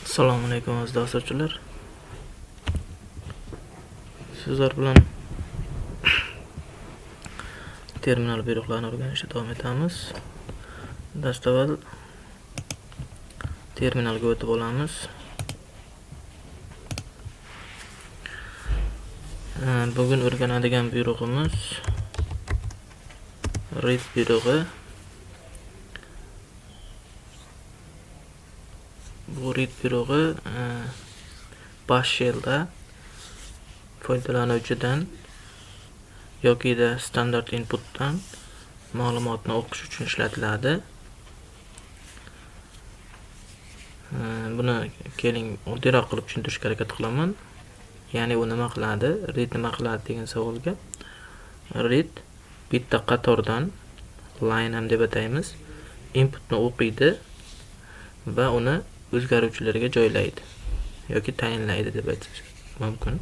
Assalomu alaykum aziz dasturchilar. Sizlar bilan terminal buyruqlarini o'rganishda davom etamiz. Dastavval terminalga o'tib olamiz. Bugun o'rganadigan buyrug'imiz read buyrug'i. Bu read buyrug'i bash shellda foydalanuvchidan yokida standart inputdan ma'lumotni o'qish uchun ishlatiladi. Buni keling oddiyroq qilib tushuntirishga harakat qilaman. Ya'ni u nima qiladi? Read nima qiladi degan savolga read bitta qatordan line ham deb ataymiz, inputni o'qiydi va uni o'zgaruvchilarga joylaydi yoki tayinlaydi deb aytish mumkin.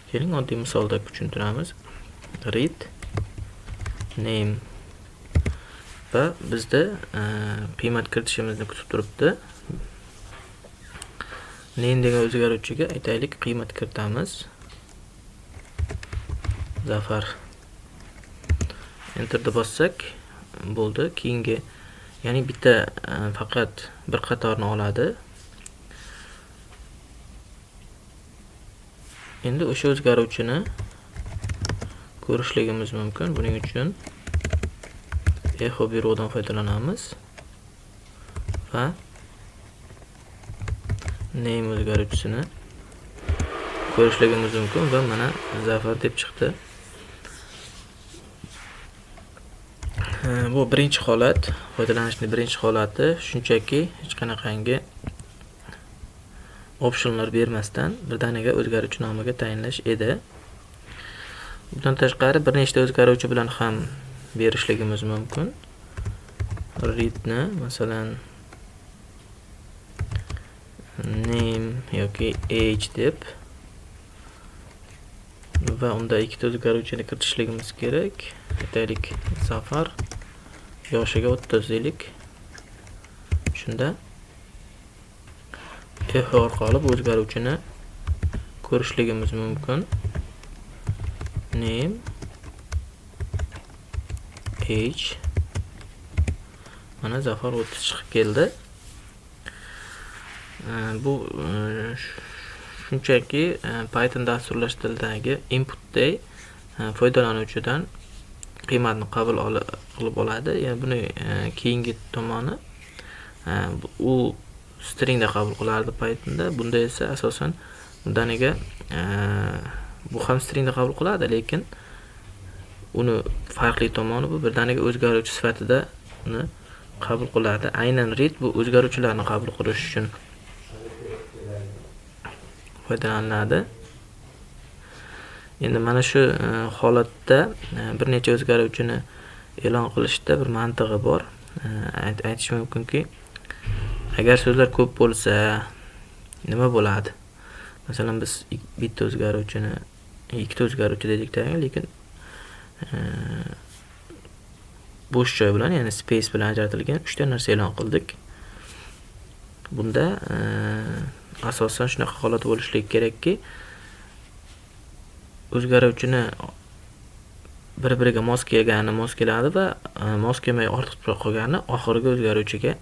Keling oddiy misolda tushuntiramiz. Read name va bizda qiymat kiritishimizni kutib turibdi. Name degan o'zgaruvchiga aytaylik qiymat kiritamiz. Zafar. Enterni bossak bo'ldi. Keyingi, ya'ni bitta faqat bir qatorni oladi. Endi o'sha o'zgaruvchini ko'rishligimiz mumkin. Buning uchun echo buyrug'idan foydalanamiz va name o'zgaruvchisini ko'rishligimiz mumkin va mana Zafar deb chiqdi. Bu birinchi holat, foydalanishning birinchi holati shunchaki hech qanaqangi optionlar bermasdan birdaniga o'zgaruvchi nomiga tayinlash edi. Bundan tashqari bir nechta o'zgaruvchi bilan ham berishligimiz mumkin. Readni masalan name yoki age deb va unda ikkita o'zgaruvchini kiritishligimiz kerak. Aytaylik Zafar yoshiga 30 deylik. Shunda echo orqali bu o'zgaruvchini ko'rishligimiz mumkin. Name age mana Zafar 30 chiqib keldi. Bu shunchaki Python dasturlash tilidagi inputday foydalanuvchidan qiymatni qabul qilib oladi. Ya'ni buni keyingi tomoni u stringda qabul qilardi Pythonda. Bunda esa asosan birdaniga bu ham stringda qabul qiladi, lekin uni farqli tomoni bu birdaniga o'zgaruvchi sifatida uni qabul qiladi. Aynan read bu o'zgaruvchilarni qabul qilish uchun foydalaniladi. Endi mana shu holatda bir necha o'zgaruvchini e'lon qilishda bir mantig'i bor. Aytish mumkinki, agar so'zlar ko'p bo'lsa nima bo'ladi? Masalan, biz bitta o'zgaruvchini, ikkita o'zgaruvchi dedik, lekin bo'sh joy bilan, ya'ni space bilan ajratilgan uchta narsa e'lon qildik. Bunda asosan shunaqa holat bo'lishligi kerakki, o'zgaruvchini bir-biriga mos kelgani mos keladi va mos kelmay ortiq qolgani oxirgi o'zgaruvchiga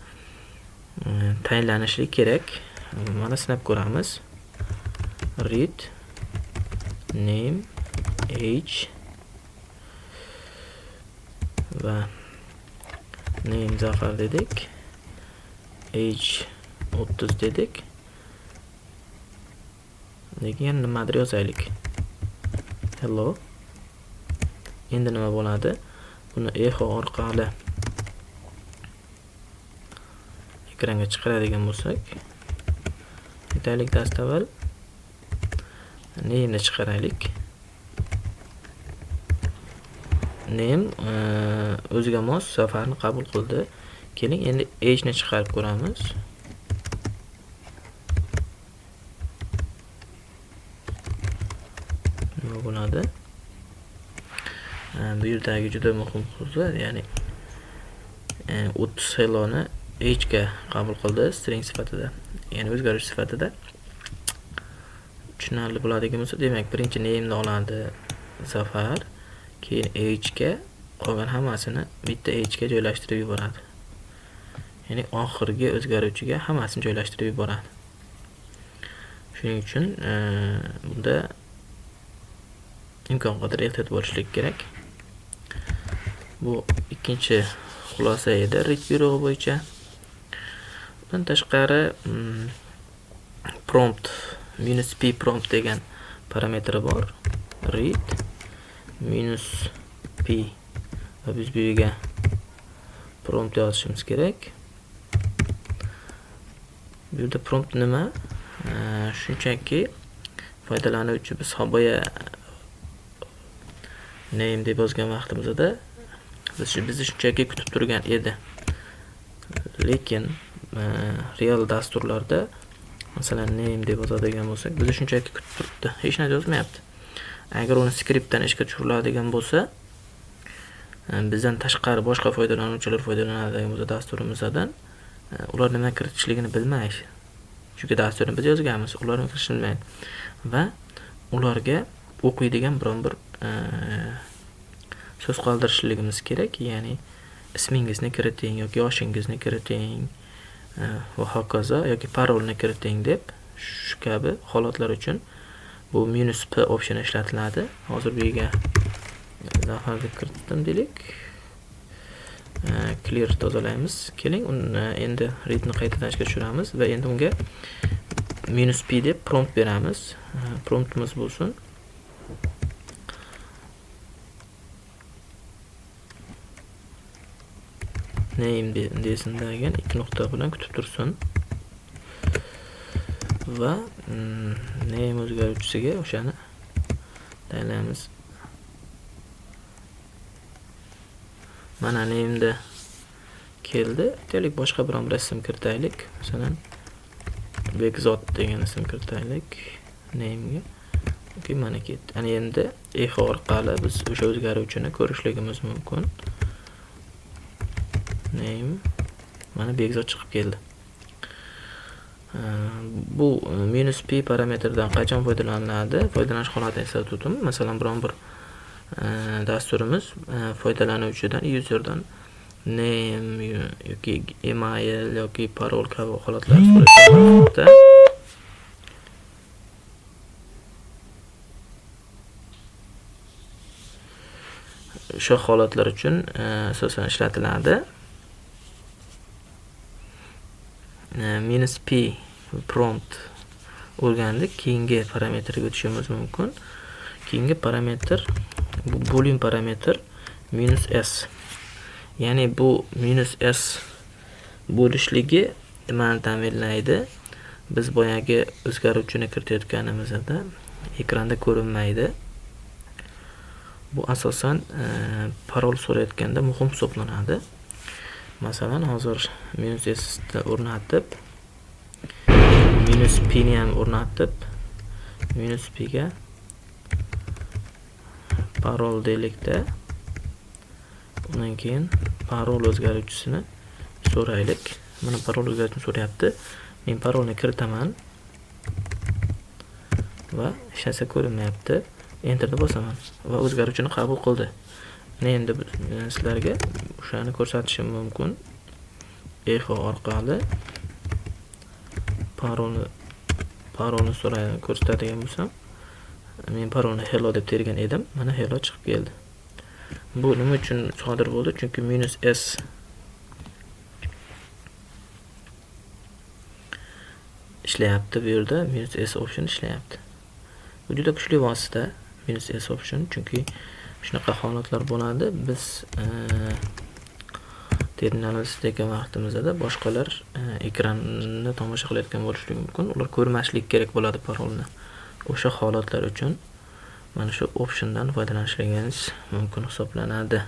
tayinlanishi kerak. Mana sinab ko'ramiz. Read name age va name Zafar dedik. Age 30 dedik. Lekin yana nimadir yozaylik. Hello. Endi nima bo'ladi? Buni echo orqali ekranga chiqaradigan bo'lsak, aytaylik dastavval name'ni chiqaraylik. Name o'ziga mos Zafarni qabul qildi. Keling endi age'ni chiqarib ko'ramiz. Nima bo'ladi? Bu yerdagi juda muhim xususiyat, ya'ni 30 hello'ni Age ga qabul qildi string sifatida, ya'ni o'zgarish sifatida. Tushunarli bo'ladigan bo'lsa, demak, birinchi name'ni oladi Zafar, keyin age ga, qolgan hammasini bitta age ga joylashtirib yuboradi. Ya'ni oxirgi o'zgaruvchiga hammasini joylashtirib yuboradi. Shuning uchun bunda imkon qadar ehtiyot bo'lishlik kerak. Bu ikkinchi xulosa edi read buyrug'i bo'yicha. Bundan tashqari prompt minus p prompt degan parametri bor. Read minus p va biz bu yerga prompt yozishimiz kerak. Bu yerda prompt nima? Shunchaki foydalanuvchi biz boya name deb yozgan vaqtimizda bizni shunchaki kutib turgan edi. Lekin real dasturlarda masalan name deb yozadigan bo'lsak, bizni shunchaki kutib turibdi, hech narsa yozmayapti. Agar uni skriptdan ishga tushiriladigan bo'lsa, bizdan tashqari boshqa foydalanuvchilar foydalanadigan bo'lsa dasturimizdan, ular nima kiritishligini bilmaydi. Chunki dasturni biz yozganmiz, ular nima kiritishini bilmaydi. Va ularga o'qiydigan biron bir so'z qoldirishligimiz kerak, ya'ni ismingizni kiriting yoki yoshingizni kiriting va hokazo yoki parolni kiriting deb shu kabi holatlar uchun bu minus p option ishlatiladi. Hozir bu yerga Zafar deb kiritdim deylik. Clear tozalaymiz. Keling, uni endi readni qaytadan ishga tushiramiz va endi unga minus p deb prompt beramiz. Promptimiz bo'lsin. Name desin degan ikki nuqta bilan kutib tursin. Va name o'zgaruvchisiga o'shani tayinlaymiz. Mana name'da keldi. Aytaylik, boshqa biron bir ism kiritaylik. Masalan, Bekzod degan ism kiritaylik name'ga. Okey, mana ketdi. Ana endi echo orqali biz o'sha o'zgaruvchini ko'rishligimiz mumkin. Name mana Bekzod chiqib keldi. Bu minus p parametridan qachon foydalaniladi? Foydalanish holatini eslatib o'tdim. Masalan, biron bir dasturimiz foydalanuvchidan, userdan name yoki email yoki parol kabi holatlar so'rayapti. O'sha holatlar uchun asosan ishlatiladi. Minus p prompt o'rgandik. Keyingi parametrga o'tishimiz mumkin. Keyingi parametr bu boolean parametr minus s. Ya'ni bu minus s bo'lishligi nimani ta'minlaydi? Biz boyagi o'zgaruvchini kiritayotganimizda ekranda ko'rinmaydi. Bu asosan parol so'rayotganda muhim hisoblanadi. Masalan, hozir minus s ni o'rnatib, minus p ni ham o'rnatib, minus p ga parol deylikda, undan keyin parol o'zgaruvchisini so'raylik. Mana parol o'zgaruvchisini so'rayapti. Men parolni kiritaman va hech narsa ko'rinmayapti. Enterni bosaman va o'zgaruvchini qabul qildi. Mana endi sizlarga o'shani ko'rsatishim mumkin. Echo orqali parolni ko'rsatadigan bo'lsam, men parolni hello deb tergan edim. Mana hello chiqib keldi. Bu nima uchun sodir bo'ldi? Chunki minus s ishlayapti bu yerda, minus s option ishlayapti. Bu juda kuchli vosita minus s option, chunki shunaqa holatlar bo'ladi. Biz terminalimizdagi vaqtimizda boshqalar ekranni tomosha qilayotgan bo'lishligi mumkin. Ular ko'rmaslik kerak bo'ladi parolni. O'sha holatlar uchun mana shu optiondan foydalanishligingiz mumkin hisoblanadi.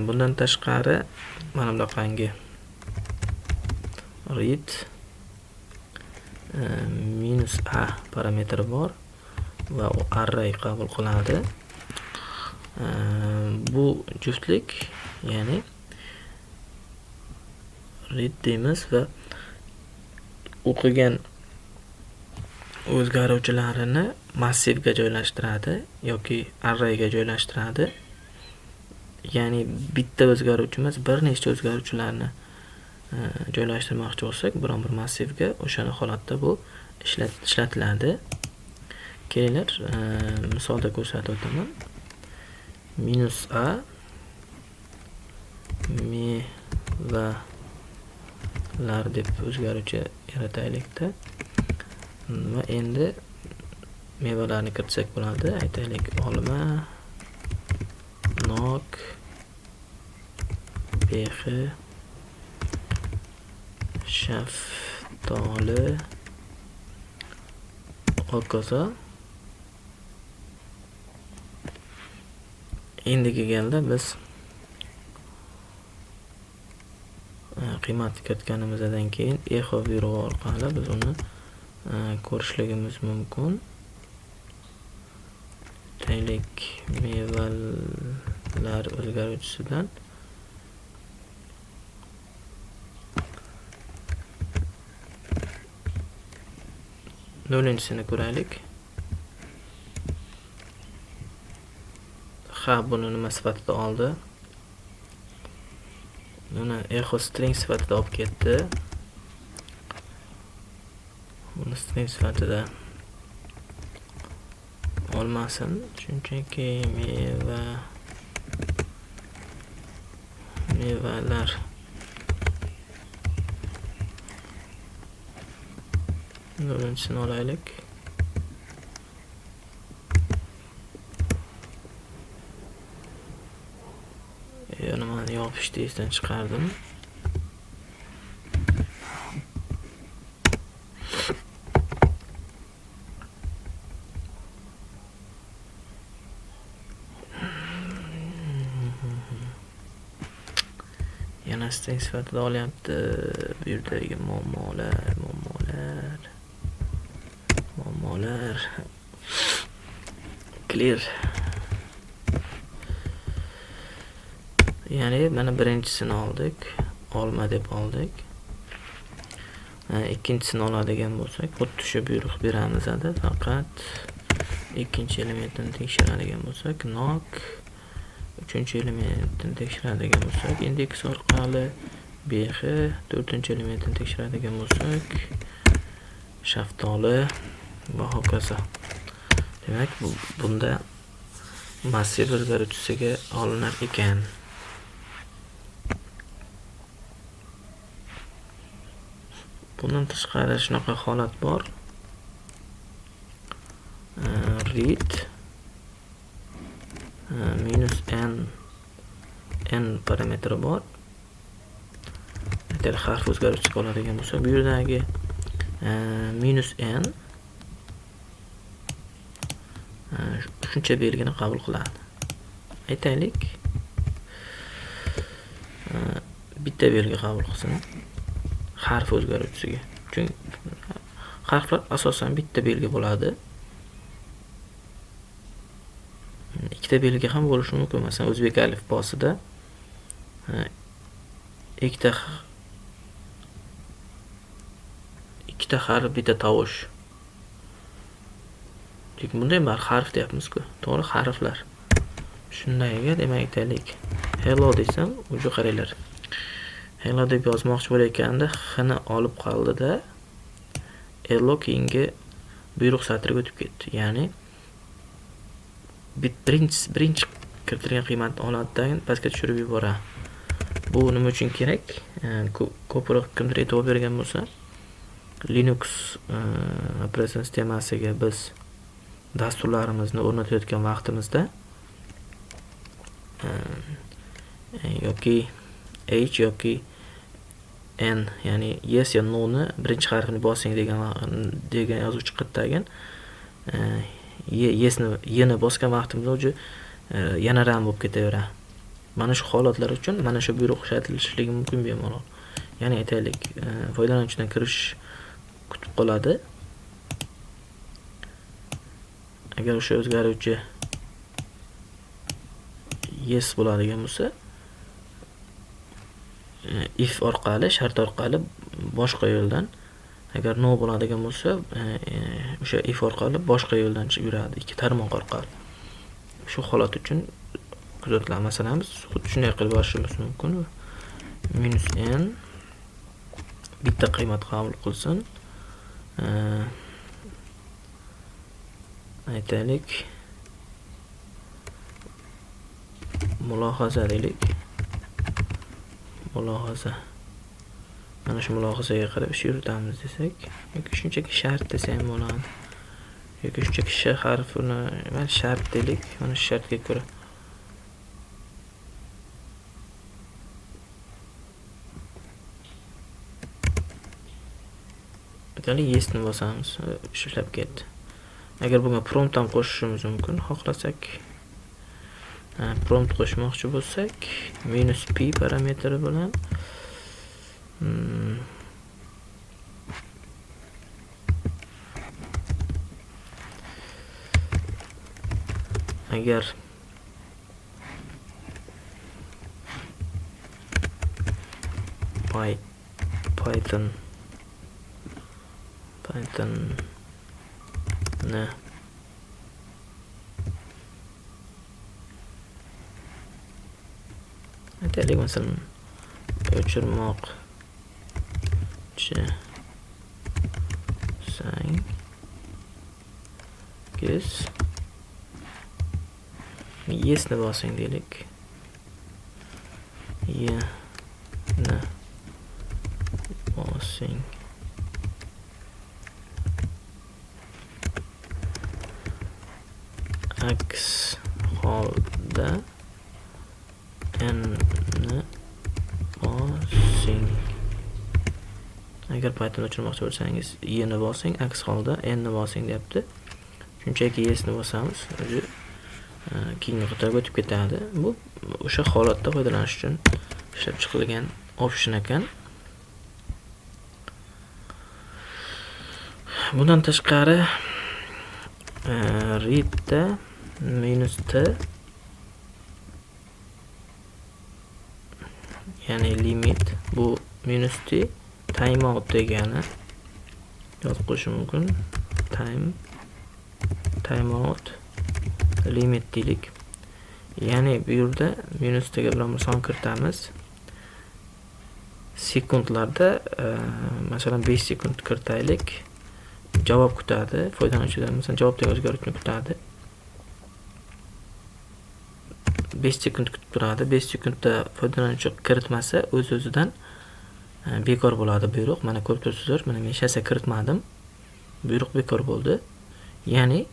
Bundan tashqari mana bunaqangi read minus a parametri bor va u array qabul qiladi. Bu juftlik, ya'ni read deymiz va o'qigan o'zgaruvchilarini massivga joylashtiradi yoki arrayga joylashtiradi. Ya'ni bitta o'zgaruvchi emas, bir nechta o'zgaruvchilarni joylashtirmoqchi bo'lsak, biron bir massivga, o'shani holatda bu ishlatiladi. Kelinglar, misolda ko'rsatib o'taman. Minus a mevalar deb o'zgaruvchi yarataylikda va endi mevalarni kiritsak bo'ladi. Aytaylik, olma, nok, bexi, shaftoli, hokazo. Endigi galda biz qiymat kiritganimizdan keyin echo buyrug'i orqali biz uni ko'rishligimiz mumkin. Aytaylik, mevalar o'zgaruvchisidan nolinchisini ko'raylik. Ha, buni nima sifatida oldi? Buni echo string sifatida olib ketdi. Buni string sifatida olmasin, shunchaki mevalar nolinchisini olaylik. Nimani yopishdi, esdan chiqardim. Yana string sifatida olyapti. Bu yerdagi muammolar, muammolar, muammolar. Clear. Ya'ni mana birinchisini oldik, olma deb oldik. Ikkinchisini oladigan bo'lsak, xuddi shu buyruq beramiz edi, faqat ikkinchi elementini tekshiradigan bo'lsak, nok, uchinchi elementini tekshiradigan bo'lsak, indeks orqali bx, to'rtinchi elementini tekshiradigan bo'lsak, shaftoli va hokazo. Demak, bunda massiv o'zgaruvchisiga olinar ekan. Bundan tashqari shunaqa holat bor. Read minus n, n parametri bor. Aytaylik, harf o'zgaruvchisiga oladigan bo'lsak, bu yerdagi minus n shuncha belgini qabul qiladi. Aytaylik, bitta belgi qabul qilsin harf o'zgaruvchisiga. Chunki harflar asosan bitta belgi bo'ladi. Ikkita belgi ham bo'lishi mumkin. Masalan, o'zbek alifbosida ikkita harf, bitta tovush. Lekin bunda ham bari harf deyapmiz-ku. To'g'ri, harflar. Shundayga, demak, aytaylik, hello desam, uju qaranglar. Hello deb yozmoqchi bo'layotganda h ni olib qoldida, hello keyingi buyruq satriga o'tib ketdi. Ya'ni birinchi kiritilgan qiymatni oladidan pastga tushirib yuboradi. Bu nima uchun kerak? Ko'proq kimdir e'tibor bergan bo'lsa, Linux operatsion sistemasiga biz dasturlarimizni o'rnatayotgan vaqtimizda yoki H yoki N, ya'ni yes yo no ni birinchi harfini bosing degan yozuv chiqadi tagin. Yesni, Y ni bosgan vaqtimizda уже yana ram bo'lib ketaveradi. Mana shu holatlar uchun mana shu buyruq ishlatilishligi mumkin bemalol. Ya'ni aytaylik, foydalanuvchidan kirish kutib qoladi. Agar o'sha o'zgaruvchi yes bo'ladigan bo'lsa, if orqali, shart orqali boshqa yo'ldan, agar no bo'ladigan bo'lsa, o'sha if orqali boshqa yo'ldan yuradi, ikki tarmoq orqali. Shu holat uchun kuzatiladi. Masalan, biz xuddi shunday qilib yozishimiz mumkin. Minus n bitta qiymat qabul qilsin. Aytaylik, mulohaza deylik. Mulohaza. Mana shu mulohazaga qarab ish yuritamiz desak, yoki shunchaki shart desa ham bo'ladi. Yoki shunchaki sh harfini, mana shart deylik, mana shu shartga ko'ra. Aytaylik, yes ni bosamiz, ishlab ketdi. Agar bunga prompt ham qo'shishimiz mumkin, xohlasak. Prompt qo'shmoqchi bo'lsak, minus p parametri bilan agar Python ni aytaylik, masalan, o'chirmoqchi bo'lsangiz, yes ni bosing deylik. Y ni bosing. Aks holda n ni bosing. Agar Python o'chirmoqchi bo'lsangiz, y ni bosing, aks holda n ni bosing deyapti. Shunchaki yes ni bosamiz, o'zi keyingi qatorga o'tib ketadi. Bu o'sha holatda foydalanish uchun ishlab chiqilgan option ekan. Bundan tashqari, readda minus t, ya'ni limit, bu minus t timeout degani yozib qo'yishim mumkin. Timeout limit deylik. Ya'ni bu yerda minus t ga bilan bir son kiritamiz. Sekundlarda, masalan 5 sekund kiritaylik. Javob kutadi. Foydalanuvchidan masalan javob degan o'zgaruvchini kutadi. 5 sekund kutib turadi. 5 sekundda foydalanuvchi kiritmasa o'z-o'zidan bekor bo'ladi buyruq. Mana ko'rib turibsizlar, mana men hech narsa kiritmadim. Buyruq bekor bo'ldi. Ya'ni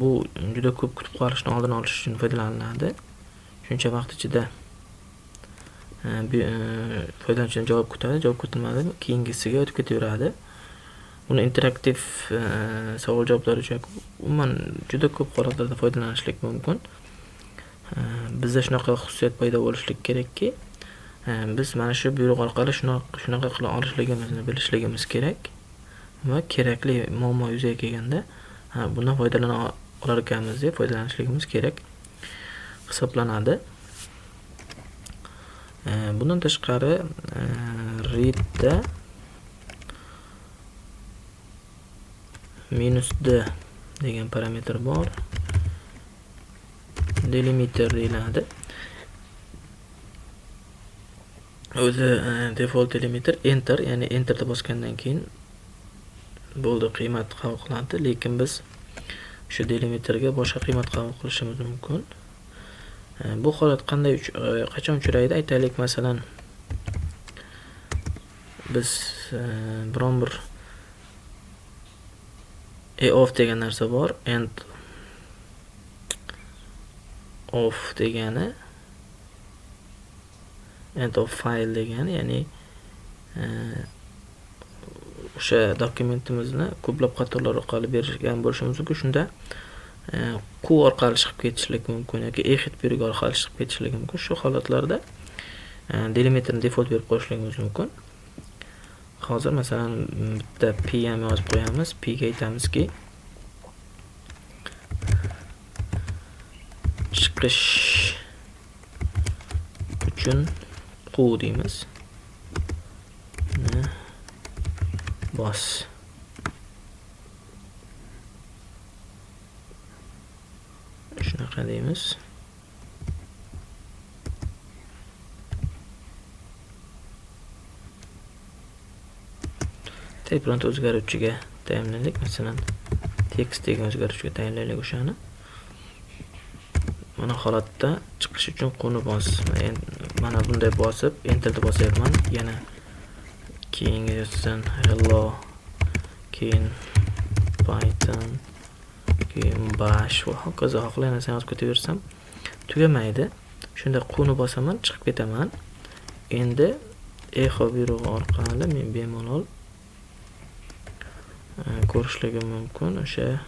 bu juda ko'p kutib qolishni oldini olish uchun foydalaniladi. Shuncha vaqt ichida foydalanuvchidan javob kutadi, javob kutilmadi, keyingisiga o'tib ketaveradi. Buni interaktiv savol-javoblar uchun umuman juda ko'p holatlarda foydalanishlik mumkin. Bizda shunaqa xususiyat paydo bo'lishlik kerakki, biz mana shu buyruq orqali shunaqa qila olishligimizni bilishligimiz kerak va kerakli muammo yuzaga kelganda, bundan foydalana olar ekanmiz deb foydalanishligimiz kerak hisoblanadi. Bundan tashqari, readda minus d degan parametr bor. Delimiter deyiladi. O'zi default delimiter enter, ya'ni enterni bosgandan keyin bo'ldi, qiymat qabul qilinadi, lekin biz shu delimiterga boshqa qiymat qabul qilishimiz mumkin. Bu holat qachon uchraydi? Aytaylik, masalan, biz biron bir eof degan narsa bor, end of degani, end of file degani, ya'ni o'sha dokumentimizni ko'plab qatorlar orqali bergan bo'lishimiz mumkin. Shunda Q orqali chiqib ketishlik mumkin yoki exit buyrug'i orqali chiqib ketishlik mumkin. Shu holatlarda delimiterni default berib qo'yishligimiz mumkin. Hozir masalan bitta P ham yozib qo'yamiz. P ga aytamizki, Chiqish uchun Q deymiz. Bos. Shunaqa deymiz. Tek bironta o'zgaruvchiga tayinlaylik. Masalan, tekst degan o'zgaruvchiga tayinlaylik o'shani. Mana holatda chiqish uchun Q'ni bos. Mana bunday bosib, enterni bosyapman. Yana keyingi yozsan hello, keyin Python, keyin bash va hokazo. Xohlagan narsani yozib ketaversam tugamaydi. Shunda Q'ni bosaman, chiqib ketaman. Endi echo buyrug'i orqali men bemalol ko'rishligim mumkin o'sha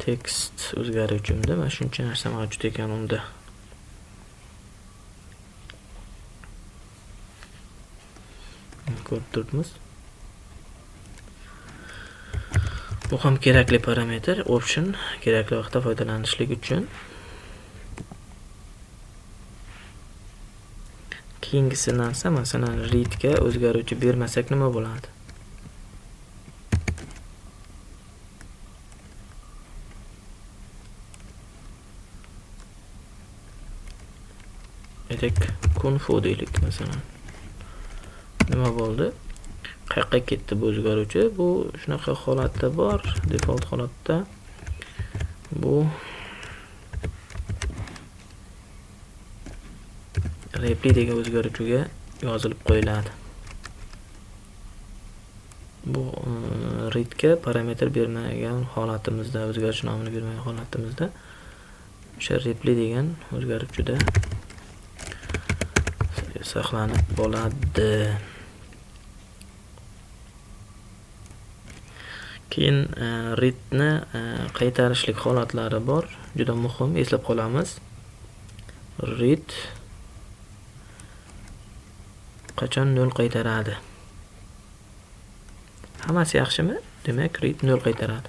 tekst o'zgaruvchimda mana shuncha narsa mavjud ekan unda. Ko'rib turibmiz. Bu ham kerakli parametr, option, kerakli vaqtda foydalanishlik uchun. Keyingisi narsa, masalan, readga o'zgaruvchi bermasak nima bo'ladi? Aytaylik, kung fu deylik masalan. Nima bo'ldi? Qayoqqa ketdi bu o'zgaruvchi? Bu shunaqa holatda bor, default holatda. Bu repli degan o'zgaruvchiga yozilib qo'yiladi. Bu readga parametr bermagan holatimizda, o'zgaruvchi nomini bermagan holatimizda o'sha repli degan o'zgaruvchida saqlanib qoladi. Keyin readni qaytarishlik holatlari bor. Juda muhim, eslab qolamiz. Read qachon 0 qaytaradi? Hammasi yaxshimi? Demak, read 0 qaytaradi.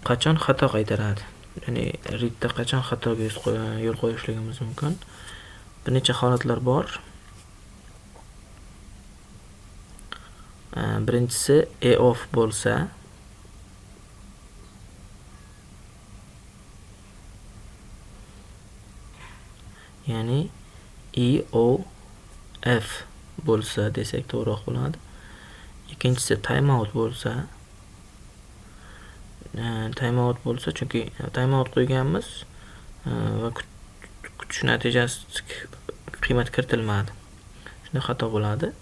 Qachon xato qaytaradi? Ya'ni readda qachon xatoga yo'l qo'yishligimiz mumkin? Bir necha holatlar bor. Birinchisi e off bo'lsa, ya'ni e o f bo'lsa desak to'g'riroq bo'ladi. Ikkinchisi timeout bo'lsa, timeout bo'lsa, chunki timeout qo'yganmiz va kutish natijasi qiymat kiritilmadi. Shunda xato bo'ladi.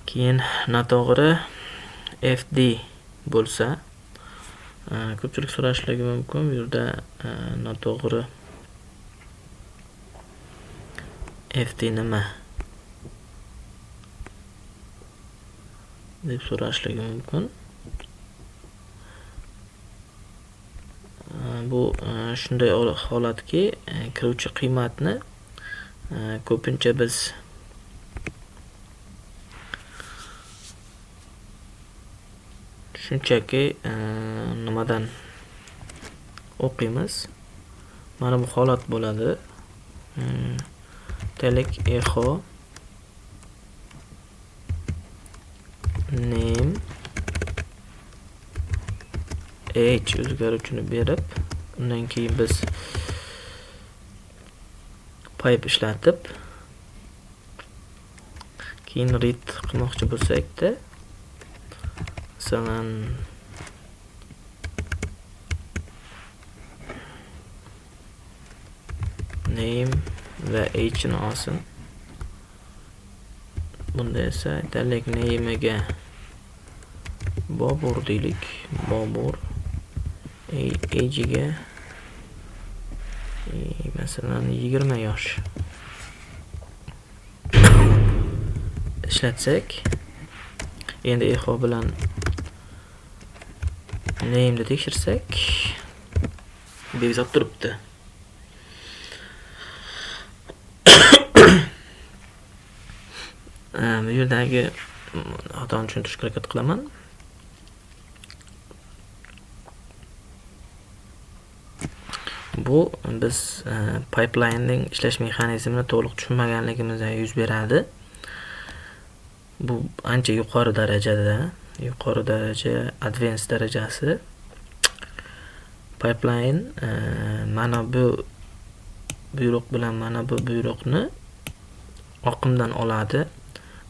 Keyin noto'g'ri FD bo'lsa, ko'pchilik so'rashligi mumkin bu yerda noto'g'ri FD nima deb so'rashligi mumkin. Bu shunday holatki, kiruvchi qiymatni ko'pincha biz shunchaki nimadan o'qiymiz. Mana bu holat bo'ladi. Aytaylik, echo name age o'zgaruvchini berib, undan keyin biz pipe ishlatib, keyin read qilmoqchi bo'lsak-da, masalan, name va age ni olsin. Bunda esa aytaylik name'ga Bobur deylik. Bobur age'iga masalan 20 yosh ishlatsak, endi echo bilan name'ni tekshirsak, Bekzod turibdi. Bu yerdagi xatoni tushuntirishga harakat qilaman. Bu biz pipeline'ning ishlash mexanizmini to'liq tushunmaganligimizdan yuz beradi. Bu ancha yuqori darajada, yuqori daraja, advanced darajasi. Pipeline mana bu buyruq bilan mana bu buyruqni oqimdan oladi.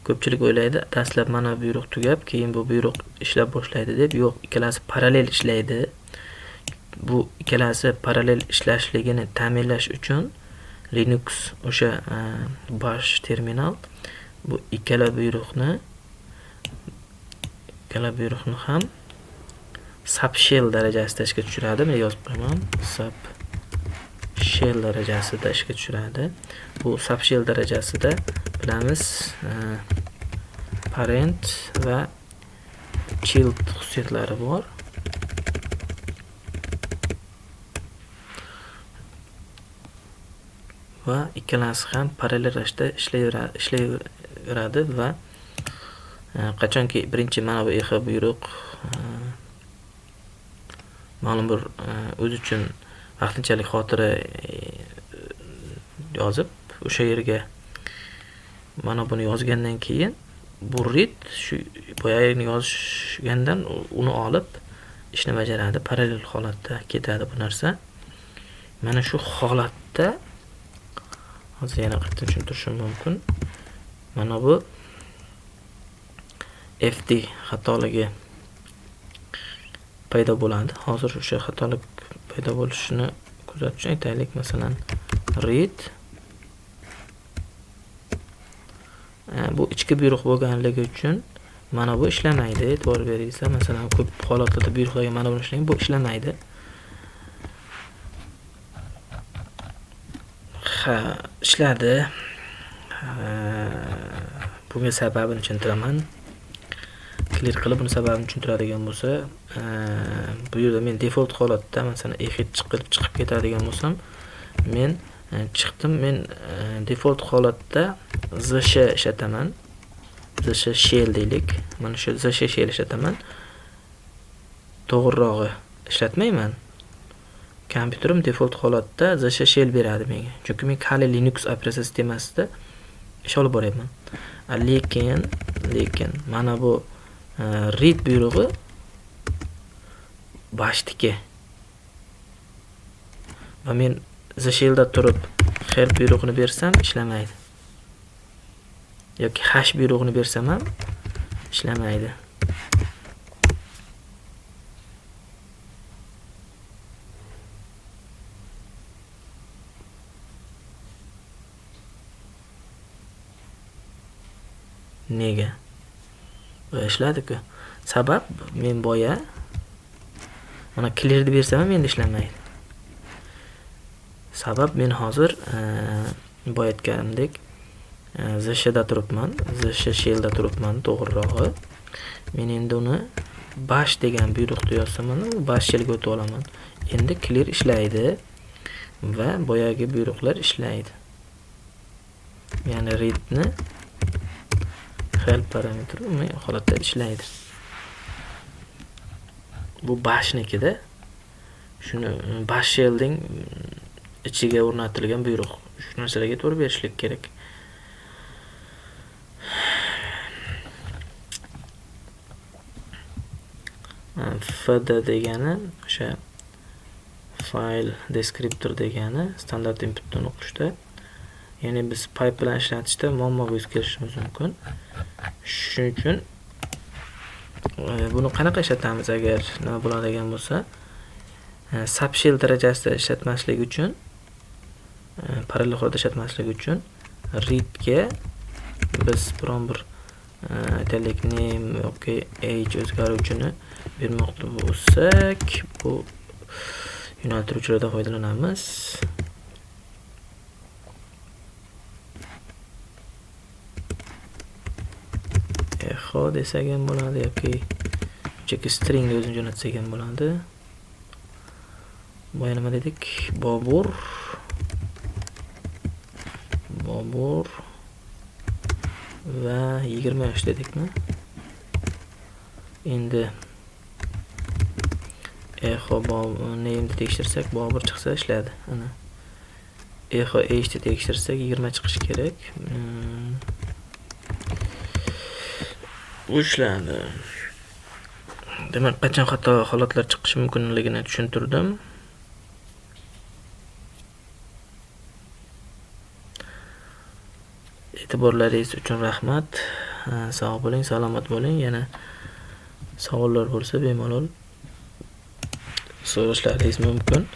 Ko'pchilik o'ylaydi, dastlab mana bu buyruq tugab, keyin bu buyruq ishlab boshlaydi deb. Yo'q, ikkalasi parallel ishlaydi. Bu ikkalasi parallel ishlashligini ta'minlash uchun Linux o'sha bash terminal bu ikkala buyruqni ham subshell darajasida ishga tushiradi. Men yozib qo'yaman. Subshell darajasida ishga tushiradi. Bu subshell darajasida bilamiz, parent va child xususiyatlari bor. Va ikkalasi ham parallel ravishda ishlayveradi va qachonki birinchi mana bu echo buyruq ma'lum bir o'zi uchun vaqtinchalik xotira yozib, o'sha yerga mana buni yozgandan keyin bu read shu boyagini yozgandan uni olib ishni bajaradi. Parallel holatda ketadi bu narsa. Mana shu holatda hozir yana qaytadan tushuntirishim mumkin. Mana bu FD xatoligi paydo bo'ladi. Hozir o'sha xatolik paydo bo'lishini kuzatish uchun aytaylik, masalan, read bu ichki buyruq bo'lganligi uchun mana bu ishlamaydi. E'tibor beringizlar, masalan, ko'p holatlarda buyruqlarga mana buni ishlaydi, bu ishlamaydi. Ha, ishladi. Bunga sababini tushuntiraman. Clear qilib buni sababini tushuntiradigan bo'lsa, bu yerda men default holatda masalan exit chiqib ketadigan bo'lsam, men chiqdim, men default holatda zsh ishlataman. Zsh shell deylik. Mana shu zsh shell ishlataman. To'g'rirog'i ishlatmayman. Kompyuterim default holatda zsh shell beradi menga. Chunki men Kali Linux operatsion sistemasida ish olib boryapman. Lekin mana bu read buyrug'i bashniki. Va men zshellda turib help buyrug'ini bersam ishlamaydi. Yoki hash buyrug'ini bersam ham ishlamaydi. Nega? Bu ishladi-ku. Sabab men boya mana clear deb bersam ham endi ishlamaydi. Sabab men hozir boya aytganimdek, zshda turibman, zsh shellda turibman to'g'rirog'i. Men endi uni bash degan buyruqni yozsam, mana u bash shellga o'tib olaman. Endi clear ishlaydi va boyagi buyruqlar ishlaydi. Ya'ni readni help parametri umumiy holatda ishlaydi. Bu bashnikida shuni bash shellning ichiga o'rnatilgan buyruq. Shu narsalarga to'g'ri berishlik kerak. Fd degani o'sha file descriptor degani standart inputdan o'qishda. Ya'ni biz pipe bilan ishlatishda muammoga yuz kelishimiz mumkin. Shuning uchun buni qanaqa ishlatamiz agar nima bo'ladigan bo'lsa, subshell darajasida ishlatmaslik uchun, parallel holatda ishlatmaslik uchun readga biz biron bir aytaylik name yoki age o'zgaruvchini bermoqchi bo'lsak, bu yo'naltiruvchilardan foydalanamiz. Echo desak ham bo'ladi yoki cheki string o'zini jo'natsak ham bo'ladi. Boya nima dedik? Bobur. Bobur va 20 yosh dedikmi? Endi Echo name'ni tekshirsak, Bobur chiqsa ishladi. Ana. Echo age'ni tekshirsak 20 chiqishi kerak. Bu ishladi. Demak, qachon xato holatlar chiqishi mumkinligini tushuntirdim. E'tiborlaringiz uchun rahmat. Sog' bo'ling, salomat bo'ling. Yana savollar bo'lsa bemalol so'rashlaringiz mumkin.